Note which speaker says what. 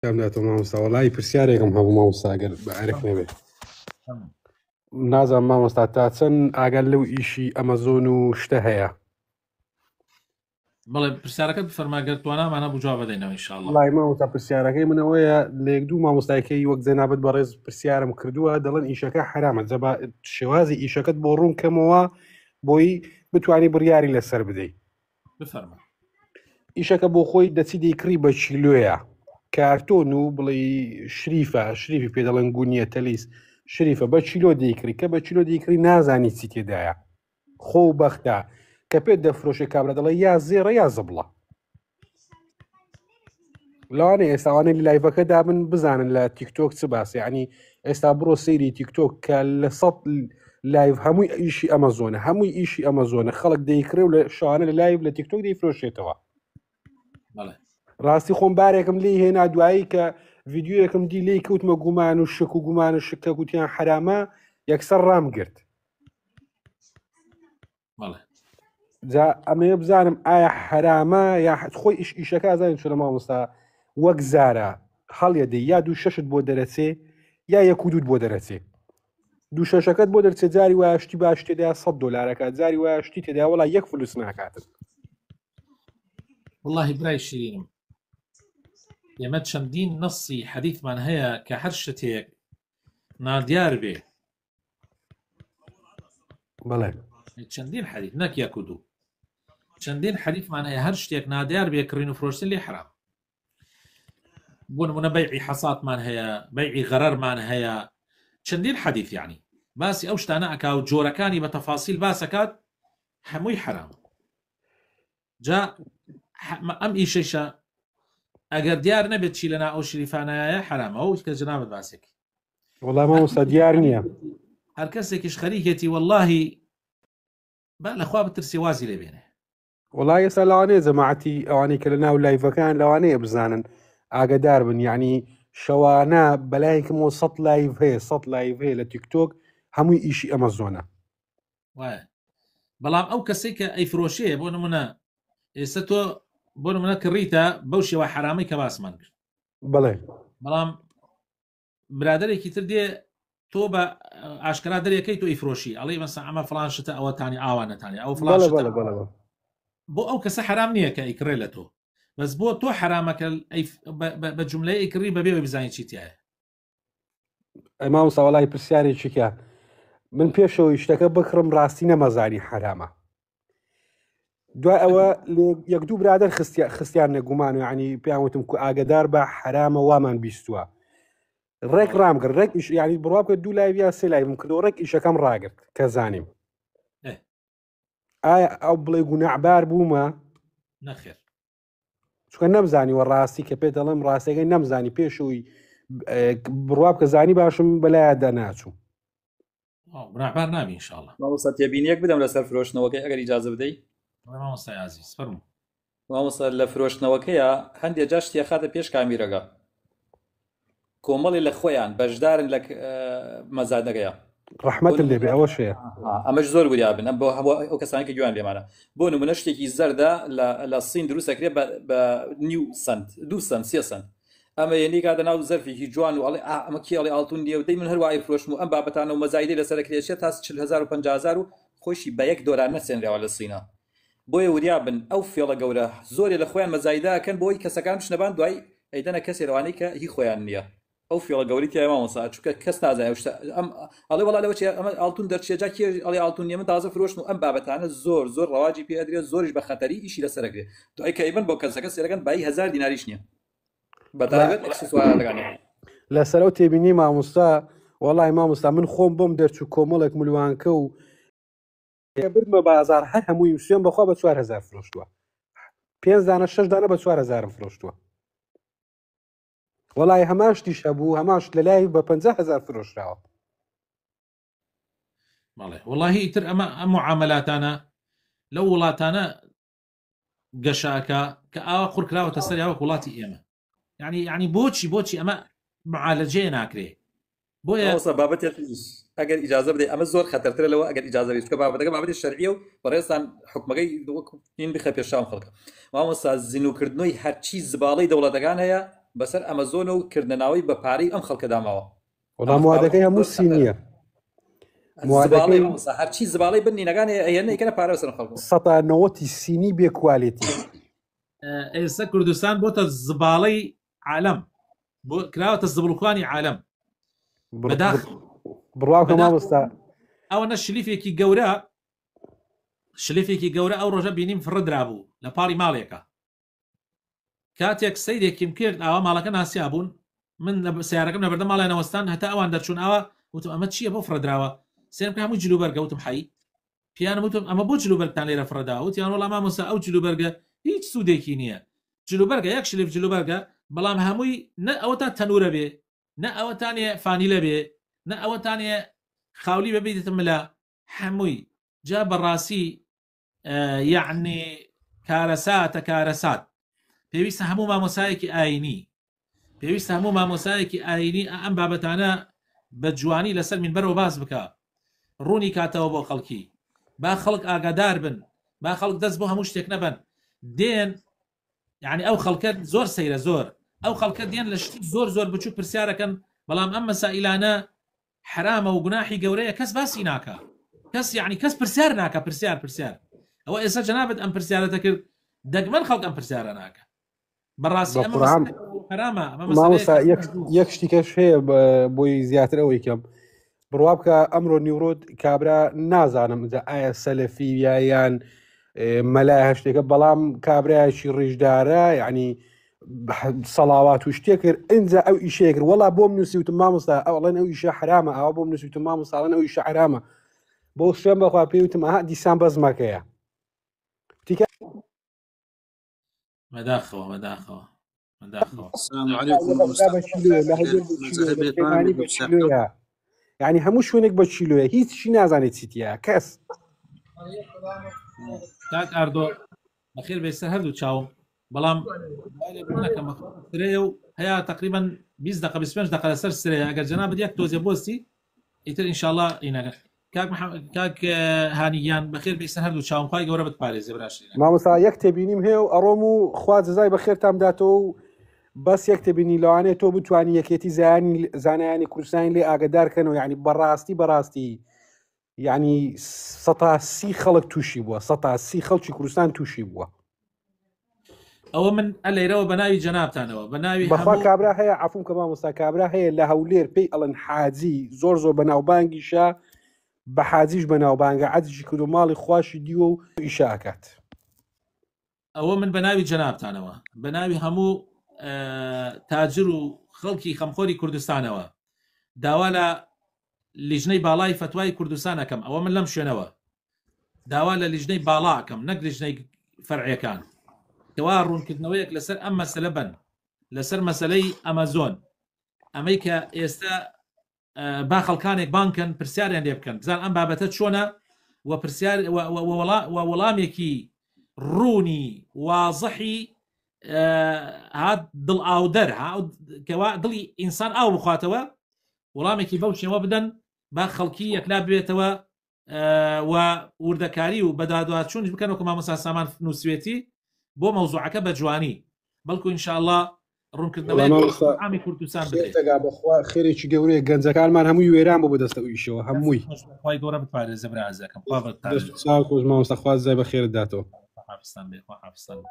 Speaker 1: داتەوە مامۆستا وەڵی پرسیارێکم هەبوو مامۆستا گەر بە ئەرک نەبێت نازانم مامۆستا تا چەند ئاگات لەو ئیشی ئەمەزۆن و شتە هەیە
Speaker 2: بەڵێ پرسیارەکەت بفەرما گەر توانامانە بوو جواب بدەینەوە ان شاء الله.
Speaker 1: وەڵی مامۆستا پرسیارەکەی من ئەوەیە لە یەک دوو مامۆستایکەی وەک جەنابت بەڕێز پرسیارم کردووە دەڵێن ئیشەکە حرامە جەبا شێوازی ئیشەکەت بۆ ڕوون کەمەوە بۆی بتانی بڕیاری لەسەر بدەیت
Speaker 2: بفەرما.
Speaker 1: ئیشەکە بۆ خۆی دەچی دەیکڕی بە کیلۆیە کارتۆن و بڵێ شریفە شریفی پێ دەڵێن گونیە تەلیس شریفە بە کیلۆ دەیکڕی کە بە کیلۆ دەیکڕی نازانی چی تێدایە خۆ و بەختە کە پێت دەفرۆشێ کابرا دەڵێ یا زێڕە یا زبڵە لەوانەیە ئێستا ئەوانەی لە لایڤەکەدا بن بزانن لە تیکتۆک چ باسی ینی ئێستا بڕۆ سەیری تیکتۆک کە لە سە live هەمووی ئیشی ئەمەزۆنە هەمووی ئیشی ئەمەزۆنە خەڵک دەیکڕێ و لە شوانە لە live لە تیکتۆک دەیفرۆشێتەوە ڕاستی خۆم بارێکم لی هێنا دوایی کە ڤیددیوەکەم دی لی کەوتمە گومان و شک و گومان و شکە گوتیان حرامە یەکسەر ڕام گرت جا ئەمەیە بزانم ئایا حرامە یا خۆی ئیش ئیشەکە ئازانین چۆنە مامۆستا وەک زارە هەڵیە دەی یا دوو شەشت بۆ دەرەچێ یا یەک و دووت بۆ دەرەچێ دوو شەشەکەت بۆ دەرچێ جاری وایە شتی باش تێدا 100 دلارەکە جاری وایە شتی تێدا وڵا یەک فلوس ناکاتن
Speaker 2: واللهی برای شیرینم ئێمە چەندین نەسی حەدیثمان هەیە کە هەر شتێک نادیار بێ
Speaker 1: بەڵێ
Speaker 2: چەندین حەدیث نەک یەک و دوو چەندین حەدیثمان هەیە هەر شتێک نادیار بێ کڕین و فرۆشتن لێ حرام بۆ نمونە بەیعی حەساتمان هەیە بەیعی غەرەرمان هەیە چەندین حەدیث یعنی باسی ئەو شتانە ئەکا و جۆرەکانی بە تەفاسیل باسەکات هەمووی حرام جا ئەم ئیشەیشە ئەگەر دیار نەبێت چی لەنا ئەو شریفانایە حرامە ئەو کە جنابت باسێک
Speaker 1: وەڵا مامۆستا دیار نییە
Speaker 2: هەر کەسێکیش خەریکێتی واللهی با لەخوا بترسێ وازی لێ بێنێ
Speaker 1: وڵا ئێستا لەوانەیە جەماعەتی ئەوانەی کە لە ناو لایڤەکان لەوانەیە بزانن ئاگدار بن یعنی شەوانە بەلایکمەوە سە live هەیە سە live هەیە لە تیکتۆک هەمووی ئیشی ئەمەزۆنە
Speaker 2: وایە بەڵام ئەو کەسێک کە ئەیفرۆشێ بۆ نمونە ئێستا تۆ بۆ نمونە کڕیتە بەو شێوە حرامەی کە باسمان کرد
Speaker 1: بڵێ
Speaker 2: بەڵام برادێکی تر دێ تۆ بە ئاشکرا دەرەکەی تۆ ئیفرۆشی ئەڵێ مەسا ئەمە فلان شتە ئەوەتانی ئاوانەتانی ئەو فلان بۆ ئەو کەسە حرام نییە کە ئیکڕێ لە تۆ بەس بۆ تۆ حرامەکە بە جملەی ئیکڕی بەبێ بزانانی چی تایە
Speaker 1: ئەی مامۆستا وەڵای پرسیارێکی کە من پێشەوەی شتەکە بکڕم ڕاستی نەمەزانی حرامە دوای ئەوە یەک دوو برادر خستیان نەگومان و ینی پێیان وتم کو ئاگدار بە حرامە وامان بیستووە ڕێک ڕامگرت ڕێک ینی بڕوا بکە دوو لای یا سێ لایڤم کردەوە ڕێک ئیشەکەم ڕاگرت کە زانیم ئایا ئەو بڵێ گوناعبار بوومە
Speaker 2: نەخێر
Speaker 1: چونکە نەمزانیوە ڕاستی کە پێت دەڵێم ڕاستەکەی نەمزانی پێشەوەی بڕوا بکە زانی باشم بەلایە دەناچوو
Speaker 2: گوناهبار نابی ان شاء الله
Speaker 3: مامۆستا تێبینیەک بدەم لەسەر فرۆشتنەوەکەی ئەگەر ئیجازە بدەی
Speaker 2: مامۆستای ئازیز فەرموو
Speaker 3: مامۆستا لە فرۆشتنەوەکەیە هەندێک جار شتی ئەخاتە پێش کامیرەکە کۆمەڵی لە خۆیان بەشدارن لە مەزادەکەیە.
Speaker 1: ڕەحمەتت لێبێ ئەوەش هەیە.
Speaker 3: ئەمەش زۆر وریا بن ئەم بۆ هەموو ئەو کەسانەی کە گوێیان لێمانە بۆ نمونە شتێکی زەردە لە لە سین دروست ئەکرێ بە بە نیو سەنت دوو سەنت سێ سەنت ئەمە یەنی کاتە ناو زەرفێکی جوان و ئەڵێ ئا ئەمە کێ ئەڵێ ئاڵتون نییە و دەی من هەر وا ئەیفرۆشم و ئەم بابەتانە و مەزایدەی لەسەر ئەکرێ چێ تا 40 هەزار و 50 هەزار و خۆیشی بە یەک دۆلار نەچێنراوە لە سینا بۆیە وریا بن ئەو فێڵە گەورە زۆرێ لە خۆیان مەزایدە ئەکەن بۆی کەسەکان بچنە بان دوای ئەیدەنە کەسێ لەوانەی کە هی خۆیان نییە ئەو فێڵە گەورەی تیایە مامۆستا چونکە کەس نازانێ ئەو شتە ئەم ئەڵێ وەڵا لەوە چێ ئەمە ئاڵتون دەرچێ جا کێ ئەڵێ ئاڵتون نییە من تازە فرۆشتم و ئەم بابەتانە زۆر زۆر ڕەواجی پێ ئەدرێ زۆریش بە خەتەری ئیشی لەسەر ئەکرێ دوای کە ئەیبەن بۆ کەسەکە سێرەکەن بایی هەزار دیناریش نییە بە تایبەت ئەکسسوارەکانیان.
Speaker 1: لەسەر ئەو تێبینی مامۆستا وەڵای مامۆستا من خۆم بۆم دەرچوو کۆمەڵێک ملوانکە و بردمە بازار هەر هەموویم سوێن بەخوا بە 4000 فرۆشتووە پێنج دانە شەش دانە بە 4000 فرۆشتووە وەڵای هەمان شتیش هەبوو هەمان شت لە لای بە 50000 فرۆشراوە
Speaker 2: بەڵێ وەڵاهی ئیتر ئەمە ئەم معاملاتانە لەو وڵاتانە گەشاکە کە ئاوا قڕکراوەتە سەر وەک وڵاتی ئێمە یعنی یعنی بۆچی بۆچی ئەمە معالەجەیە ناکرێ
Speaker 3: بۆیە مامۆستا بابەتێکیش ئەگەر ئیجازە بدەی ئەمە زۆر خەتەرترە لەوە ئەگەر ئیجازە بێت چونکە بابەتەکە بابەتی شەرعیە و بەڕێزتان حوکمەکەی وەک دین بخە پێشان خەڵکە مامۆستا زینوکردنەوەی هەرچی زباڵەی دەوڵەتەکان هەیە. بەسەر ئەمەزۆنە و کردنەناوەی بە پارەی ئەم خەڵکە داماوە.
Speaker 1: وەڵا موادەکەی هەموو سینیە.
Speaker 3: موادەکەی هەرچی زباڵەی بن نینەکان ئەهێنە یکەنە پارە بەسەر خەڵک.
Speaker 1: سەتا نەوەتی سینی بێ کوالێتی.
Speaker 2: ئێستا کوردستان بۆتە زباڵەی عالەم بۆ کراوەتە زبڵکوانی عالەم بەداخ
Speaker 1: بڕواکە مامۆستا
Speaker 2: ئەوە نە شلیفێکی گەورە شلیفێکی گەورە ئەو ڕۆژە بینیم فڕدرابوو لە پاڵی ماڵێکە کاتێک سەیرێکیم کرد ئاوا ماڵەکە ناسیا بوون من لە سیارەکەم لە بەردەم ماڵیان وەستان هەتا ئەوان دەرچوون ئاوا وتم ئەمە چییە بۆ فڕدراوە سێرم کە هەموو جلوبەرگە وتم حەی پیانم وتم ئەمە بۆ جلوبەرگتان لێرە فڕێدا وتیان وەڵا مامۆستا ئەو جلوبەرگە هیچ سوودێکی نییە جلوبەرگە یەک شلیف جلوبەرگە بەڵام هەمووی نە ئەوەتا تەنورە بێ نە ئەوەتانێ فانیلە بێ نە ئەوەتانێ خاولی بە بیدێتە ملا هەمووی جا بەڕاستی یعنی کارەساتە کارەسات پێویستە هەموو مامۆسایەکی ئاینی پێویستە هەموو مامۆسایەکی ئاینی ئەم بابەتانە بە جوانی لەسەر مینبەرەوە باس بکە ڕوونی کاتەوە بۆ خەڵکی با خەڵک ئاگادار بن با خەڵک دەست بۆ هەموو شتێک نەبن دێن یعنی ئەو خەڵکە زۆر سەیرە زۆر ئەو خەڵکە دێن لە شتی زۆر زۆر بچوو پرسیارەکەن بەڵام ئەم مەسائیلانە حرامە و گوناحی گەورەیە کەس باسی ناکا کەس یعنی کەس پرسیار ناکە پرسیار پرسیار ئەوە ئێستا جەنابەت ئەم پرسیارەتە کرد دەگمەن خەڵک ئەم پرسیارە ناکە بەڕاستی ئەمە حرامە
Speaker 1: مامۆستا یەک شتی کەش هەیە بۆی زیاتر ئەوەی کەم بڕوا بکە ئەمڕۆ نیورۆت کابرا نازانم جا ئایا سەلەفی یان مەلای هەشتێکە بەڵام کابرایەکی ڕیشدارە یعنی سەڵاوات و شتێ کرد ئینجا ئەو ئیشەیە کرد وەڵا بۆم نووسیوتم مامۆستا ئەوڵێن ئەو ئیشە حرامە ئاوا بۆم نووسیوتم مامۆساڵن ئەو ئیشە حرامە بۆ شوێن بەخوا پێی وتم ئەها دیسان بەزمەکەیە تیکە
Speaker 2: بەداخەوە بەداخەوە بەداخەوە
Speaker 4: السلام علیکم مامۆستا
Speaker 1: بە کیلۆیە لە هەولێر بە کیلۆیە لە سلێمانی بە کیلۆیە یعنی هەموو شوێنێک بە کیلۆیە هیچ چی نازانێت چی تیایە کەس
Speaker 2: کاک ئاردۆ بەخێر بێ سەر هەردوو چاوم بەڵام سرەیە و هەیە تقریبا 20 دقە 25 دقە لەسەر سرەیە ئەگەر جەنابت یەک تۆزێ بۆستی ئیتر ئینشاءاللە ئینەکە کاک کاک هانی گیان بەخێر بێ سەر هەردوو چاوم خوای گەورە بتپارێزێ براشێنە
Speaker 1: مامۆستا یەک تێبینیم هەیە و ئەڕۆم و خوا جزای بەخێرتان بداتەوە و بەس یەک تێبینی لەوانەیە تۆ بتوانی یەکێتی زایانی زانایانی کوردستانی لێ ئاگدار کەنەوە یعنی بەڕاستی بەڕاستی یعنی سەتا سی خەڵک تووشی بووە سەتا سی خەڵکی کوردستان تووشی بووە.
Speaker 2: ئەوە من ئەلێرەوە بە ناوی جەنابتانەوە بە ناوی
Speaker 1: بەخوا کابرا هەیە عفوم کە مامۆستا کابرا هەیە لە هەولێر پێی ئەڵێن حاجی زۆر زۆر بەناوبانگیشە بە حاجیش بەناوبانگە عەجیشی کردو ماڵی خواشی دیوە و ئیشە ئەکات.
Speaker 2: ئەوە من بە ناوی جەنابتانەوە بە ناوی هەموو تاجر و خەڵکی خەمخۆری کوردستانەوە داوا لە لیژنەی باڵای فەتوای کوردستان ئەکەم ئەوە من لەم شوێنەوە داوا لە لیژنەی باڵا ئەکەم نەک لیژنەی فەرعیەکان کەوا ڕوونکردنەوەیەک لەسەر ئەم مەسەلە بن لەسەر مەسەلەی ئەمەزۆن ئەمەی کە ئێستا با خەڵکانێک بانکەن پرسیاریان لێ بکەن بزان ئەم بابەتە چۆنە و پرسیار و وەڵامێکی ڕوونی وازحی هات دڵ ئاودەر کەوا دڵی ئینسان ئاو بخواتەوە وەڵامێکی بەو شێوە بدەن با خەڵکی یەکلا بێتەوە و وردەکاری و بەدادواچوونیش بکەن وەکو مامۆستا سامان نووسوێتی بۆ مەوزوعەکە بە جوانی بەڵکو ئینشاءاللە ڕوونکردنەوەی عامی کوردستان بدرێت
Speaker 1: تەگا بەخوا خێرێکی گەورەیە گەنجەکانمان هەمووی وێران بۆ بەدەستە ئیشەوە هەمووی
Speaker 2: خوای گەورە بتپارێزێ برا ئازیزەکەم خوا بتپارێزێ
Speaker 1: چاو خۆش مامۆستا خوا جزای بەخێرت داتەوە
Speaker 2: خوا حافظتان بێ خوا حافظتان بێ.